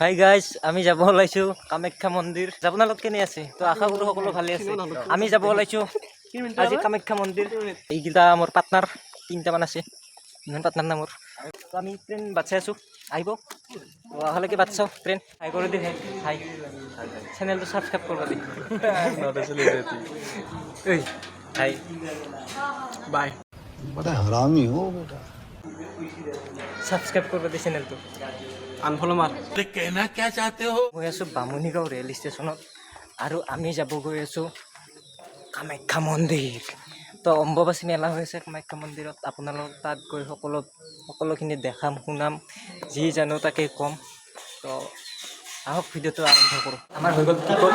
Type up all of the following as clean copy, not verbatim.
Hi guys, আমি যাব ওলাইছোঁ কামাখ্যা মন্দিৰ। আপোনালোক কেনে আছে? তো আশা কৰোঁ সকলো ভালে আছে। আমি যাব ওলাইছোঁ আজি কামাখ্যা মন্দিৰ। এইকেইটা মোৰ পাৰ্টনাৰ, তিনিটামান আছে, ইমান পাৰ্টনাৰ না মোৰ। তো আমি ট্ৰেইন বাট চাই আছোঁ, আহিব। তো অহালৈকে বাট চাওঁ ট্ৰেইন। হাই কৰি দি, হাই। চেনেলটো ছাবস্ক্ৰাইব কৰিব দি। ঐ হাই। বাই। बड़ा हरामी हो बेटा। ছাবস্ক্ৰাইব কৰিব দি চেনেলটো। আনফলো মাৰ। মই আছোঁ বামুণীগাঁও ৰেল ষ্টেচনত আৰু আমি যাব গৈ আছোঁ কামাখ্যা মন্দিৰ। তো অম্বুবাচী মেলা হৈ আছে কামাখ্যা মন্দিৰত। আপোনালোক তাত গৈ সকলোখিনি দেখাম, শুনাম, যি জানো তাকে ক'ম। তো আহক, ভিডিঅ'টো আৰম্ভ কৰোঁ। আমাৰ হৈ গ'ল টিকট।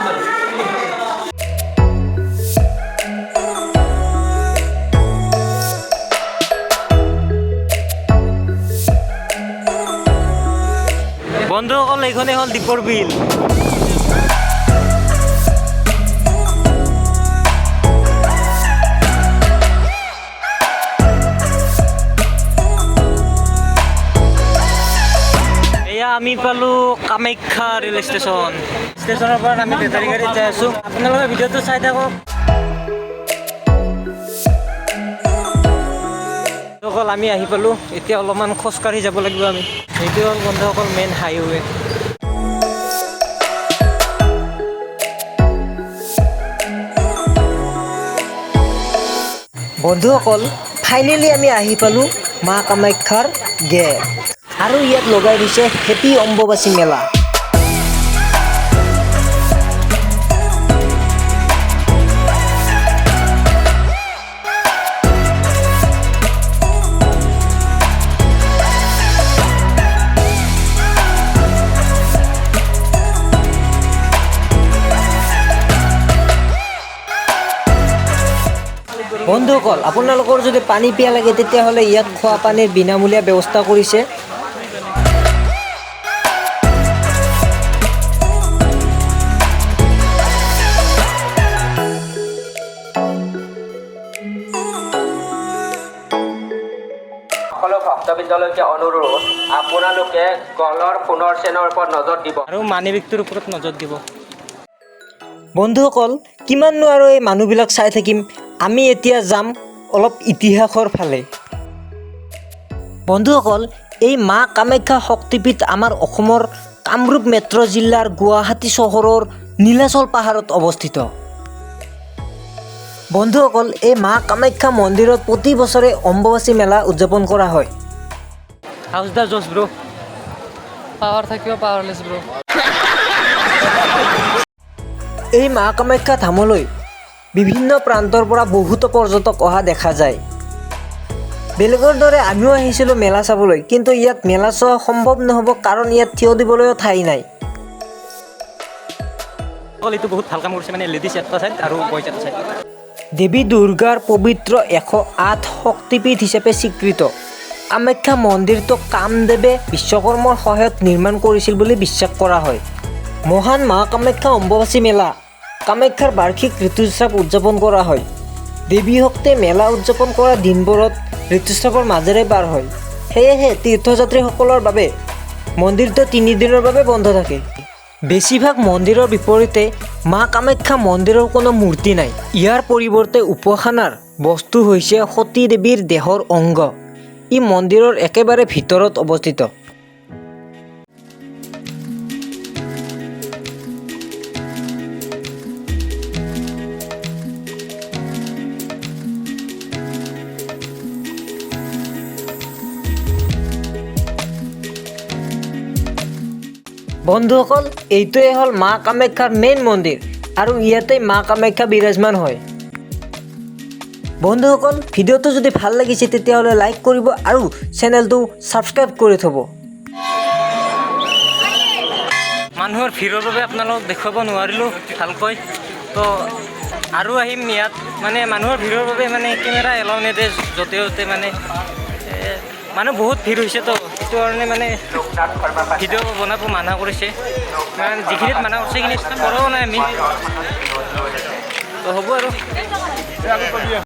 বন্ধুসকল, এইখনেই হ'ল দীপৰ বিল। এয়া আমি পালোঁ কামাখ্যা ৰেল ষ্টেচন। ষ্টেচনৰ পৰা আমি বেটাৰী গাড়ীত যাই আছোঁ। আপোনালোকে ভিডিঅ'টো চাই থাকক। বন্ধুসকল, আমি আহি পালোঁ। এতিয়া অলপমান খোজকাঢ়ি যাব লাগিব আমি। সেইটো হ'ল বন্ধুসকল মেইন হাইৱে। বন্ধুসকল, ফাইনেলি আমি আহি পালোঁ মা কামাখ্যাৰ গেট আৰু ইয়াত লগাই দিছে হেপী অম্বুবাচী মেলা। বন্ধুসকল, আপোনালোকৰ যদি পানী পিয়াহ লাগে, তেতিয়াহ'লে ইয়াত খোৱা পানীৰ বিনামূলীয়া ব্যৱস্থা কৰিছে। সকলো ভক্তবৃন্দলৈকে অনুৰোধ, আপোনালোকে গলৰ সোণৰ চেনৰ ওপৰত নজৰ দিব। আৰু মানি বেগটোৰ ওপৰত নজৰ দিব। বন্ধুসকল, কিমাননো আৰু এই মানুহবিলাক চাই থাকিম? আমি এতিয়া যাম অলপ ইতিহাসৰ ফালে। বন্ধুসকল, এই মা কামাখ্যা শক্তিপীঠ আমাৰ অসমৰ কামৰূপ মেট্ৰ' জিলাৰ গুৱাহাটী চহৰৰ নীলাচল পাহাৰত অৱস্থিত। বন্ধুসকল, এই মা কামাখ্যা মন্দিৰত প্ৰতি বছৰে অম্বুবাচী মেলা উদযাপন কৰা হয়। How's the josh, bro? Power থাকিব পাৱাৰলেছ ব্ৰ। এই মা কামাখ্যা ধামলৈ বিভিন্ন প্ৰান্তৰ পৰা বহুতো পৰ্যটক অহা দেখা যায়। বেলেগৰ দৰে আমিও আহিছিলোঁ মেলা চাবলৈ, কিন্তু ইয়াত মেলা চোৱা সম্ভৱ নহ'ব, কাৰণ ইয়াত থিয় দিবলৈও ঠাই নাই। এইটো বহুত ভাল কাম কৰিছে, মানে লেডিজ এটা চাইড আৰু বইজ এটা চাইড। দেৱী দুৰ্গাৰ পবিত্ৰ 108 শক্তিপীঠ হিচাপে স্বীকৃত কামাখ্যা মন্দিৰটো কামদেৱে বিশ্বকৰ্মৰ সহায়ত নিৰ্মাণ কৰিছিল বুলি বিশ্বাস কৰা হয়। মহান মা কামাখ্যা অম্বুবাচী মেলা কামাখ্যাৰ বাৰ্ষিক ঋতুস্ৰাৱ উদযাপন কৰা হয়। দেৱী শক্তিয়ে মেলা উদযাপন কৰা দিনবোৰত ঋতুস্ৰাৱৰ মাজেৰে পাৰ হয়। সেয়েহে তীৰ্থযাত্ৰীসকলৰ বাবে মন্দিৰটো 3 দিনৰ বাবে বন্ধ থাকে। বেছিভাগ মন্দিৰৰ বিপৰীতে মা কামাখ্যা মন্দিৰৰ কোনো মূৰ্তি নাই। ইয়াৰ পৰিৱৰ্তে উপাসনাৰ বস্তু হৈছে সতী দেৱীৰ দেহৰ অংগ। ই মন্দিৰৰ একেবাৰে ভিতৰত অৱস্থিত। বন্ধুসকল, এইটোৱে হ'ল মা কামাখ্যাৰ মেইন মন্দিৰ আৰু ইয়াতে মা কামাখ্যা বিৰাজমান হয়। বন্ধুসকল, ভিডিঅ'টো যদি ভাল লাগিছে, তেতিয়াহ'লে লাইক কৰিব আৰু চেনেলটো ছাবস্ক্ৰাইব কৰি থ'ব। মানুহৰ ভিৰৰ বাবে আপোনালোকক দেখুৱাব নোৱাৰিলোঁ ভালকৈ। তো আৰু আহিম ইয়াত। মানে মানুহৰ ভিৰৰ বাবে মানে কেমেৰা এলাউ নিদিয়ে য'তে ত'তে। মানে মানুহ বহুত ভিৰ হৈছে, তো সেইটো কাৰণে মানে ভিডিঅ' বনাব মানা কৰিছে। মানে যিখিনিত মানা কৰিছে, সেইখিনিত কৰাও নাই আমি। তো হ'ব আৰু।